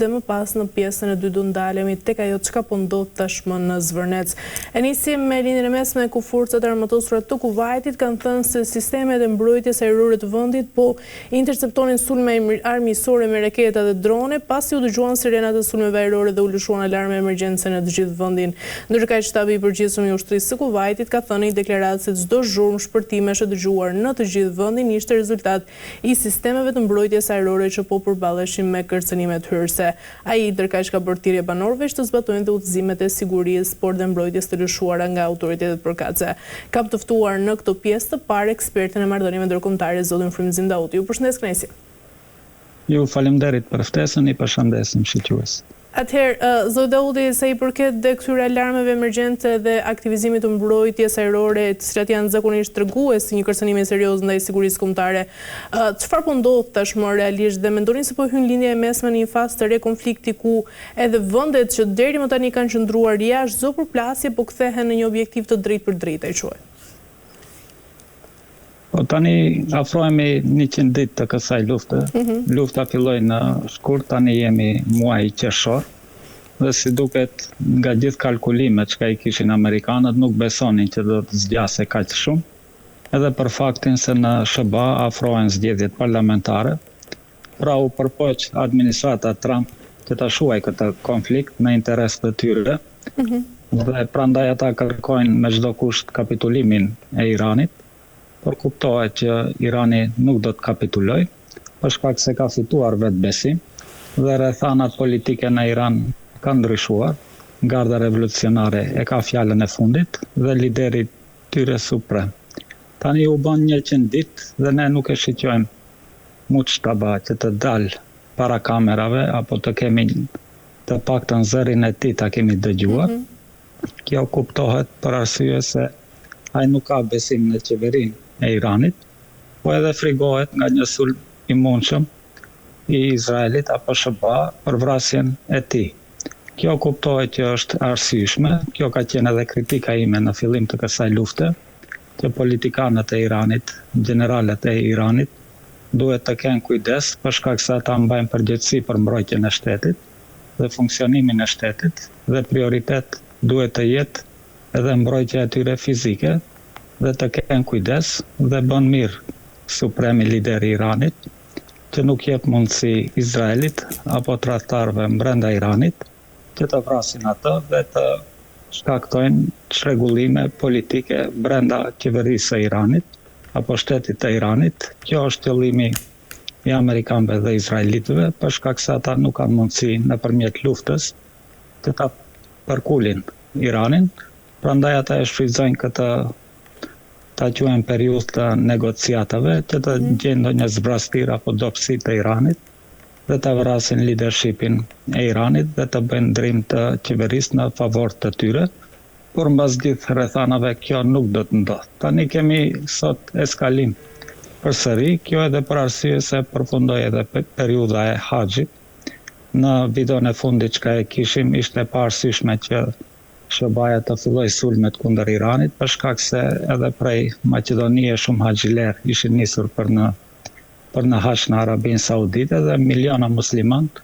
dhe më pas në pjesën e dytë do ndalemi tek ajo çka po ndodh tashmë në Zvërnec. E nisim me Lindjen e Mesme ku forcat e armatosura të Kuvajtit kanë thënë se sistemet e mbrojtjes ajrore të vendit po interceptonin sulme armiqësore me raketa dhe drone, pasi u dëgjuan sirenat e sulmeve ajrore dhe u lëshuan alarme emergjence në të gjithë vendin. Ndërkaq, Shtabi i Përgjithshëm i Ushtrisë së Kuvajtit ka thënë në një deklaratë se çdo zhurmë shpërthimesh e dëgjuar në të gjithë vendin ishte rezultat i sistemeve të mbrojtjes ajrore që po përballeshin me kërcënimet hyrëse. Ai, ndërkaq ka bërë thirrje banorëve që të zbatojnë dhe udhëzimet e sigurisë, por dhe mbrojtjes të lëshuara nga autoritetet përkatëse. Kam të ftuar në këtë pjesë të parë ekspertin e marrëdhënieve ndërkombëtare, zotin Frymëzim Dauti. Ju përshëndes kënaqësi. Ju faleminderit për ftesën, i përshëndesim shikuesit. Atëherë, zoti Dauti, sa i përket dhe këtyre alarmeve emergjente dhe aktivizimit të mbrojtjes ajrore, të cilat janë zakonisht tregues të një kërcënimi serioz ndaj sigurisë kombëtare, çfarë po ndodh tashmë realisht dhe mendoni se po hyn Lindja e Mesme në një fazë të re konflikti ku edhe vendet që deri më tani kanë qëndruar jashtë çdo përplasje po kthehen në një objektiv të drejtpërdrejtë, e quaj? Po tani afrohemi 100 ditë të kësaj lufte. Mm -hmm. Lufta filloi në shkurt, tani jemi muaji qershor. Dhe si duket nga gjithë kalkulimet çka i kishin amerikanët nuk besonin që do të zgjasë kaq shumë. Edhe për faktin se në SHBA afrohen zgjedhjet parlamentare, pra u përpoq administrata Trump që ta shuaj këtë konflikt në interes të tyre. Mm -hmm. Dhe prandaj ata kërkojnë me çdo kusht kapitulimin e Iranit, por kuptohet që Irani nuk do të kapitulojë, për shkak se ka fituar vetëbesim dhe rrethanat politike në Iran kanë ndryshuar, Garda Revolucionare e ka fjalën e fundit dhe lideri i tyre suprem. Tani u bënë 100 ditë dhe ne nuk e shiqojmë Mujtaba që të dalë para kamerave apo të kemi të paktën zërin e tij ta kemi dëgjuar. Mm -hmm. Kjo kuptohet për arsye se ai nuk ka besim në qeverinë e Iranit, po edhe frigohet nga një sulm i mundshëm i Izraelit apo SHBA për vrasjen e tij. Kjo kuptohet që është arsyeshme, kjo ka qenë edhe kritika ime në fillim të kësaj lufte, që politikanët e Iranit, gjeneralët e Iranit, duhet të kenë kujdes për shkak se ata mbajnë përgjegjësi për mbrojtjen e shtetit dhe funksionimin e shtetit dhe prioritet duhet të jetë edhe mbrojtja e tyre fizike dhe të kenë kujdes dhe bën mirë supremi lider i Iranit që nuk jep mundësi Izraelit apo tradhtarëve brenda Iranit që të vrasin atë dhe të shkaktojnë çrregullime politike brenda qeverisë së Iranit apo shtetit të Iranit. Kjo është qëllimi i amerikanëve dhe izraelitëve, për shkak se ata nuk kanë mundësi nëpërmjet luftës që ta përkulin Iranin, prandaj ata e shfrytëzojnë këtë ta quajmë periudhë të negociatave që të mhm. gjejnë ndonjë zbrazëtirë apo dobësi të Iranit dhe ta vrasin lidershipin e Iranit dhe të bëjnë ndërrim të qeverisë në favor të tyre, por mbas gjithë rrethanave kjo nuk do të ndodhë. Tani kemi sot eskalim përsëri, kjo edhe për arsye se përfundoi edhe periudha e haxhit. Në videon e fundit çka e kishim ishte e paarsyeshme që SHBA-ja të fillojë sulmet kundër Iranit për shkak se edhe prej Maqedonie shumë haxhilerë ishin nisur për në për në haxh në Arabinë Saudite dhe miliona muslimanë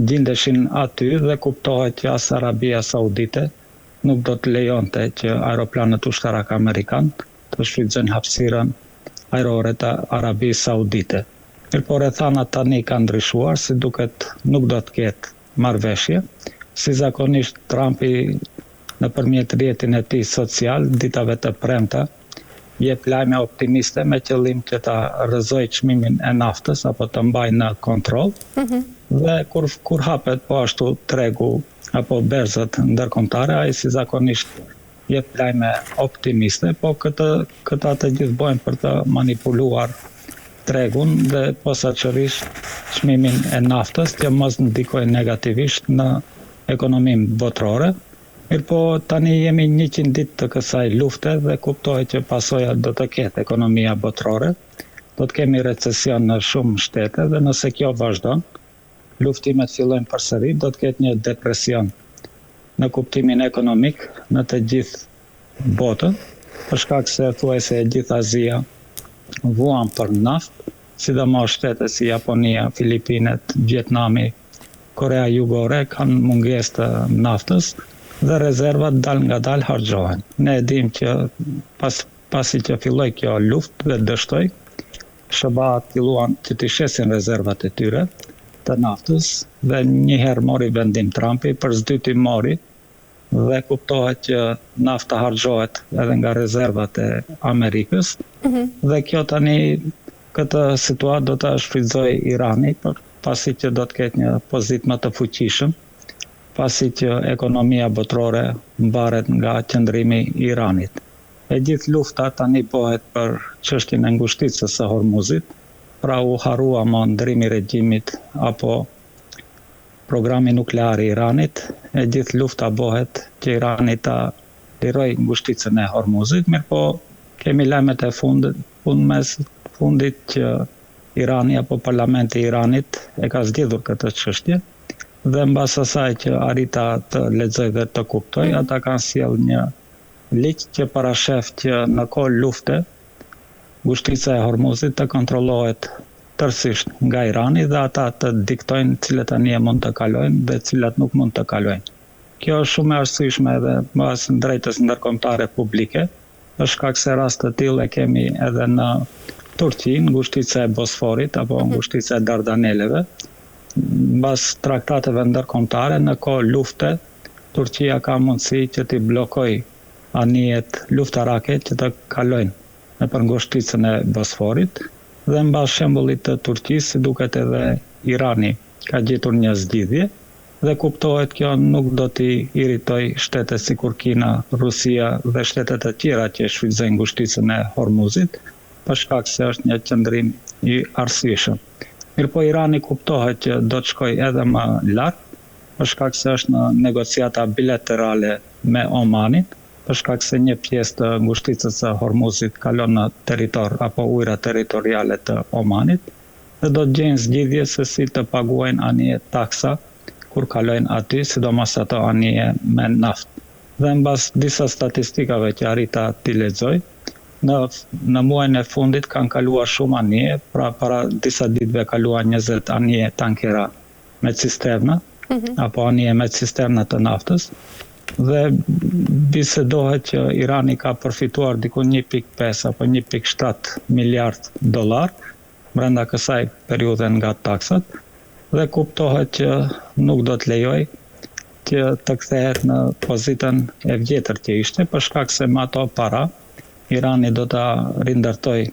gjindeshin aty dhe kuptohet që as Arabia Saudite nuk do të lejonte që aeroplanët ushtarakë amerikanë të shfrytëzojnë hapësirën ajrore të Arabisë Saudite. Mirëpo rrethanat tani kanë ndryshuar, si duket nuk do të ketë marrëveshje. Si zakonisht Trumpi nëpërmjet rrjetin e tij social ditave të premta jep lajme optimiste me qëllim që ta rrëzojë çmimin e naftës apo të mbajë në kontroll. Mm -hmm. Dhe kur kur hapet po ashtu tregu apo berzat ndërkombëtare, ai si zakonisht jep lajme optimiste, po këtë këta të gjithë bëjnë për të manipuluar tregun dhe posaçërisht çmimin e naftës që mos ndikojë negativisht në ekonominë botërore. Mirëpo tani jemi 100 ditë të kësaj lufte dhe kuptohet që pasojat do të ketë ekonomia botërore. Do të kemi recesion në shumë shtete dhe nëse kjo vazhdon, luftimet fillojnë përsëri, do të ketë një depresion në kuptimin ekonomik në të gjithë botën, për shkak se thuajse e gjithë Azia vuan për naftë, sidomos shtete si Japonia, Filipinet, Vietnami. Korea Jugore kanë mungesë të naftës dhe rezervat dalëngadalë harxhohen. Ne e dimë që pas pasi që filloi kjo luftë dhe dështoi, SHBA-të filluan që t'i shesin rezervat e tyre të naftës dhe një herë mori vendim Trumpi, për së dyti mori dhe kuptohet që nafta harxhohet edhe nga rezervat e Amerikës mm -hmm. dhe kjo tani këtë situatë do ta shfrytëzojë Irani për pasi që do të ketë një pozitë më të fuqishëm pasi që ekonomia botërore mbaret nga qëndrimi i Iranit. E gjithë lufta tani bëhet për çështjen e ngushticës së Hormuzit, pra u harrua më ndërrimi i regjimit apo Programi nuklear i Iranit, e gjithë lufta bëhet që Irani ta lirojë ngushticën e Hormuzit, mirëpo kemi lajmet e fundit, fundmes, fundit që Irani apo parlamenti i Iranit e ka zgjidhur këtë çështje dhe mbas asaj që arrita të lexoj dhe të kuptoj, ata kanë sjellë një ligj që parasheh që në kohë lufte ngushtica e Hormuzit të kontrollohet tërësisht nga Irani dhe ata të diktojnë cilat anije mund të kalojnë dhe cilat nuk mund të kalojnë. Kjo është shumë e arsyeshme edhe mbas drejtës ndërkombëtare publike, për shkak se rast të tillë e kemi edhe në Turqi, ngushtica e Bosforit apo ngushtica e Dardaneleve. Mbas traktateve ndërkombëtare në kohë lufte, Turqia ka mundësi që t'i bllokojë anijet luftarake që të kalojnë nëpër ngushticën e Bosforit dhe mbas shembullit të Turqisë si duket edhe Irani ka gjetur një zgjidhje dhe kuptohet kjo nuk do t'i irritojë shtetet sikur Kina, Rusia dhe shtete të tjera që e shfrytëzojnë ngushticën e Hormuzit për shkak se është një qëndrim i arsyeshëm. Mirëpo Irani kuptohet që do të shkojë edhe më lart për shkak se është në negociata bilaterale me Omanin për shkak se një pjesë të ngushticës së Hormuzit kalon në territor apo ujëra territoriale të Omanit dhe do të gjejnë zgjidhje se si të paguajnë anijet taksa kur kalojnë aty, sidomos ato anije me naftë. Dhe mbas disa statistikave që arrita t'i lexoj, në në muajin e fundit kanë kaluar shumë anije, pra para disa ditëve kaluan 20 anije tankera me cisterna, mm -hmm. apo anije me cisterna të naftës, dhe bisedohet që Irani ka përfituar diku 1.5 apo 1.7 miliard dollar brenda kësaj periudhe nga taksat dhe kuptohet që nuk do të lejojë që të kthehet në pozitën e vjetër që ishte, për shkak se me ato para Irani do ta rindërtojë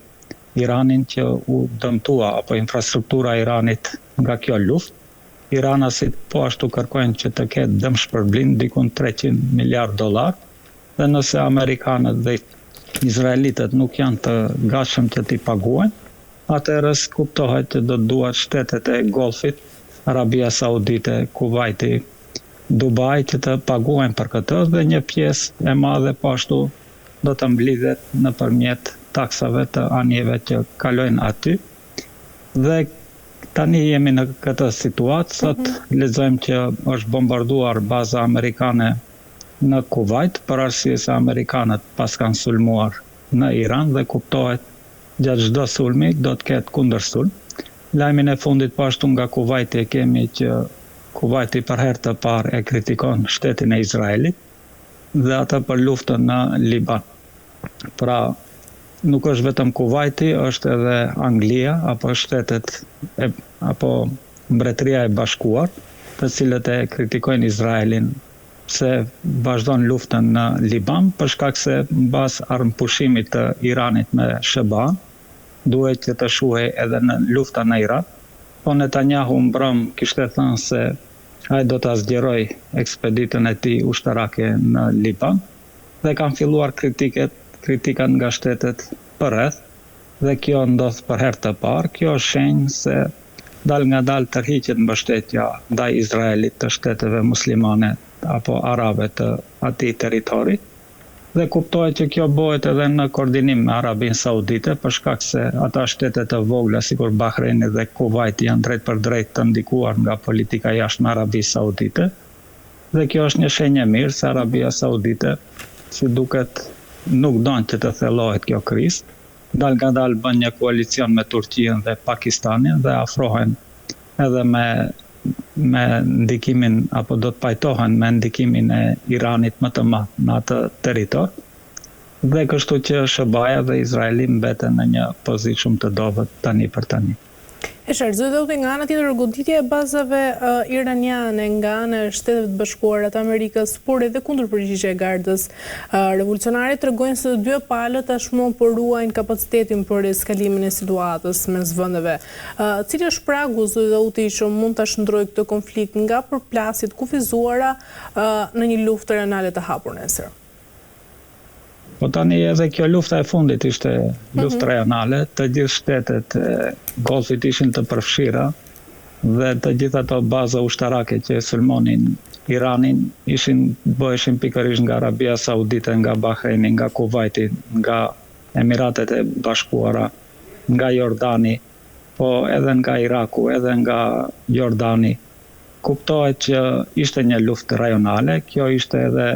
Iranin që u dëmtua apo infrastruktura e Iranit nga kjo luftë. Iranasit po ashtu kërkojnë që të ketë dëmshpërblim diku 300 miliardë dollar dhe nëse amerikanët dhe izraelitët nuk janë të gatshëm që t'i paguajnë, atëherë kuptohet që do të duhet shtetet e Golfit, Arabia Saudite, Kuvajti, Dubai që të paguajnë për këtë dhe një pjesë e madhe po ashtu do të mblidhet nëpërmjet taksave të anijeve që kalojnë aty. Dhe tani jemi në këtë situatë, sot mm -hmm. lexojmë që është bombarduar baza amerikane në Kuvajt, për arsye se amerikanët paskan sulmuar në Iran dhe kuptohet gjatë çdo sulmi do të ketë kundërsulm. Lajmin e fundit po ashtu nga Kuvajti e kemi që Kuvajti për herë të parë e kritikon shtetin e Izraelit dhe atë për luftën në Liban. Pra, nuk është vetëm Kuvajti, është edhe Anglia apo shtetet e, apo Mbretëria e Bashkuar, të cilët e kritikojnë Izraelin pse vazhdon luftën në Liban, për shkak se mbas armëpushimit të Iranit me SHBA, duhej që të shuhej edhe në lufta në Irak, po Netanyahu mbrëm kishte thënë se ai do ta zgjerojë ekspeditën e tij ushtarake në Liban dhe kanë filluar kritiket, kritikat nga shtetet përreth dhe kjo ndodh për herë të parë. Kjo është shenjë se dalëngadalë tërhiqet mbështetja ndaj Izraelit të shteteve muslimane apo arabe të atij territori. Dhe kuptohet që kjo bëhet edhe në koordinim me Arabinë Saudite, për shkak se ata shtete të vogla sikur Bahreini dhe Kuvajti janë drejtpërdrejt të ndikuar nga politika e jashtme e Arabisë Saudite. Dhe kjo është një shenjë e mirë se Arabia Saudite, si duket, nuk don që të thellohet kjo krizë. Dalngadalë bën një koalicion me Turqinë dhe Pakistanin dhe afrohen edhe me. me ndikimin apo do të pajtohen me ndikimin e Iranit më të madh në atë territor dhe kështu që SHBA-ja dhe Izraeli mbeten në një pozitë shumë të dobët tani për tani. E qartë, zoti Dauti, nga ana tjetër goditja e bazave iraniane nga ana e Shteteve të Bashkuara të Amerikës, por edhe kundërpërgjigja e Gardës Revolucionare tregojnë se të dyja palët tashmë po ruajnë kapacitetin për eskalimin e situatës mes vendeve. Cili është pragu, zoti Dauti, që mund ta shndërrojë këtë konflikt nga përplasje të kufizuara në një luftë rajonale të hapur nesër? Po tani edhe kjo lufta e fundit ishte luftë rajonale, të gjithë shtetet e Golfit ishin të përfshira dhe të gjitha ato baza ushtarake që e sulmonin Iranin ishin bëheshin pikërisht nga Arabia Saudite, nga Bahreini, nga Kuvajti, nga Emiratet e Bashkuara, nga Jordani, po edhe nga Iraku, edhe nga Jordani. Kuptohet që ishte një luftë rajonale, kjo ishte edhe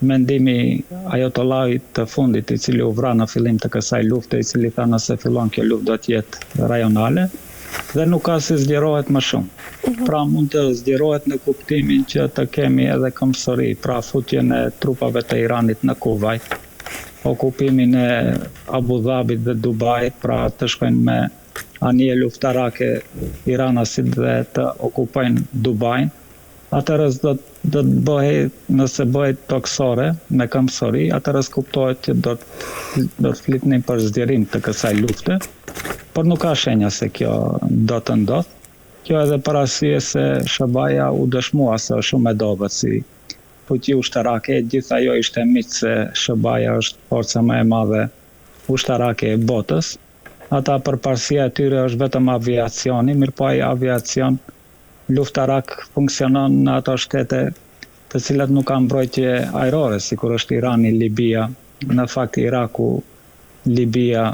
Mendimi i Ajatollahit të fundit, i cili u vra në fillim të kësaj lufte, i cili tha nëse fillon kjo luftë do të jetë rajonale dhe nuk ka si zgjerohet më shumë. Pra mund të zgjerohet në kuptimin që të kemi edhe këmbësori, pra futjen e trupave të Iranit në Kuvajt, okupimin e Abu Dhabit dhe Dubait, pra të shkojnë me anije luftarake iranasit dhe të okupojnë Dubain. Atëherë do do të bëhej, nëse bëhej tokësore, me këmbësori, atëherë kuptohet që do të do të flitnim për zgjerim të kësaj lufte, por nuk ka shenja se kjo do të ndodhë. Kjo edhe për arsye se SHBA-ja u dëshmua se është shumë e dobët si fuqi ushtarake, e gjithë ajo ishte mit se SHBA-ja është forca më e madhe ushtarake e botës. Ata përparësia e tyre është vetëm aviacioni, mirëpo ai aviacion luftarak funksionon në ato shtete të cilat nuk kanë mbrojtje ajrore, sikur është Irani, Libia, në fakt Iraku, Libia,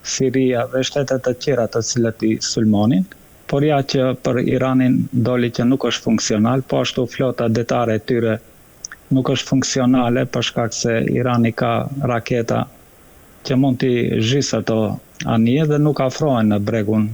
Siria dhe shtete të tjera të cilat i sulmonin, por ja që për Iranin doli që nuk është funksional, po ashtu flota detare e tyre nuk është funksionale për shkak se Irani ka raketa që mund t'i zhysë ato anije dhe nuk afrohen në bregun.